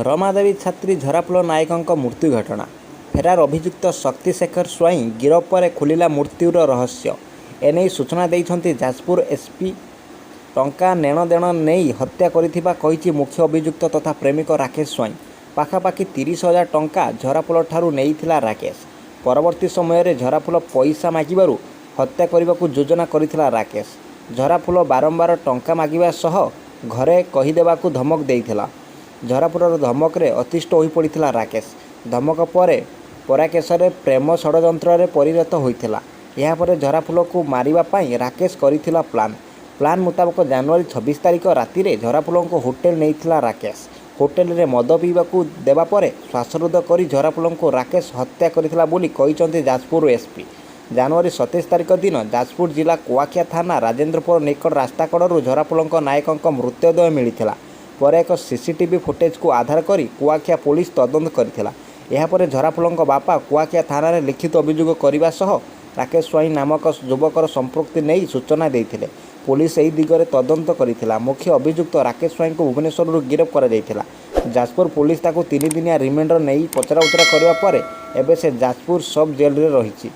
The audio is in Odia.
ରମାଦେବୀ ଛାତ୍ରୀ ଝରାଫୁଲ ନାୟକଙ୍କ ମୃତ୍ୟୁ ଘଟଣା। ଫେରାର ଅଭିଯୁକ୍ତ ଶକ୍ତି ଶେଖର ସ୍ୱାଇଁ ଗିରଫ ପରେ ଖୋଲିଲା ମୃତ୍ୟୁର ରହସ୍ୟ। ଏନେଇ ସୂଚନା ଦେଇଛନ୍ତି ଯାଜପୁର ଏସପି। ଟଙ୍କା ନେଣଦେଣ ନେଇ ହତ୍ୟା କରିଥିବା କହିଛି ମୁଖ୍ୟ ଅଭିଯୁକ୍ତ ତଥା ପ୍ରେମିକ ରାକେଶ ସ୍ୱାଇଁ। ପାଖାପାଖି 30,000 ଟଙ୍କା ଝରାଫୁଲଠାରୁ ନେଇଥିଲା ରାକେଶ। ପରବର୍ତ୍ତୀ ସମୟରେ ଝରାଫୁଲ ପଇସା ମାଗିବାରୁ ହତ୍ୟା କରିବାକୁ ଯୋଜନା କରିଥିଲା ରାକେଶ। ଝରାଫୁଲ ବାରମ୍ବାର ଟଙ୍କା ମାଗିବା ସହ ଘରେ କହିଦେବାକୁ ଧମକ ଦେଇଥିଲା। ଝରାଫୁଲର ଧମକରେ ଅତିଷ୍ଠ ହୋଇପଡ଼ିଥିଲା ରାକେଶ। ଧମକ ପରେ ପରାକେଶରେ ପ୍ରେମ ଷଡ଼ଯନ୍ତ୍ରରେ ପରିଣତ ହୋଇଥିଲା। ଏହାପରେ ଝରାଫୁଲକୁ ମାରିବା ପାଇଁ ରାକେଶ କରିଥିଲା ପ୍ଲାନ୍। ପ୍ଲାନ୍ ମୁତାବକ ଜାନୁଆରୀ 26 ତାରିଖ ରାତିରେ ଝରାଫୁଲଙ୍କୁ ହୋଟେଲ ନେଇଥିଲା ରାକେଶ। ହୋଟେଲରେ ମଦ ପିଇବାକୁ ଦେବା ପରେ ଶ୍ୱାସରୁଦ୍ଧ କରି ଝରାଫୁଲଙ୍କୁ ରାକେଶ ହତ୍ୟା କରିଥିଲା ବୋଲି କହିଛନ୍ତି ଯାଜପୁର ଏସପି। ଜାନୁଆରୀ 27 ତାରିଖ ଦିନ ଯାଜପୁର ଜିଲ୍ଲା କୁଆଖିଆ ଥାନା ରାଜେନ୍ଦ୍ରପୁର ନିକଟ ରାସ୍ତାକଡ଼ରୁ ଝରାଫୁଲଙ୍କ ନାୟକଙ୍କ ମୃତଦେହ ମିଳିଥିଲା। ପରେ ଏକ ସିସିଟିଭି ଫୁଟେଜକୁ ଆଧାର କରି କୁଆଖିଆ ପୋଲିସ ତଦନ୍ତ କରିଥିଲା। ଏହାପରେ ଝରାଫୁଲଙ୍କ ବାପା କୁଆଖିଆ ଥାନାରେ ଲିଖିତ ଅଭିଯୋଗ କରିବା ସହ ରାକେଶ ସ୍ୱାଇଁ ନାମକ ଯୁବକର ସମ୍ପୃକ୍ତି ନେଇ ସୂଚନା ଦେଇଥିଲେ। ପୋଲିସ ଏହି ଦିଗରେ ତଦନ୍ତ କରିଥିଲା। ମୁଖ୍ୟ ଅଭିଯୁକ୍ତ ରାକେଶ ସ୍ୱାଇଁଙ୍କୁ ଭୁବନେଶ୍ୱରରୁ ଗିରଫ କରାଯାଇଥିଲା। ଯାଜପୁର ପୋଲିସ ତାକୁ 3 ଦିନିଆ ରିମାଣ୍ଡରେ ନେଇ ପଚରାଉଚରା କରିବା ପରେ ଏବେ ସେ ଯାଜପୁର ସବ୍ ଜେଲରେ ରହିଛି।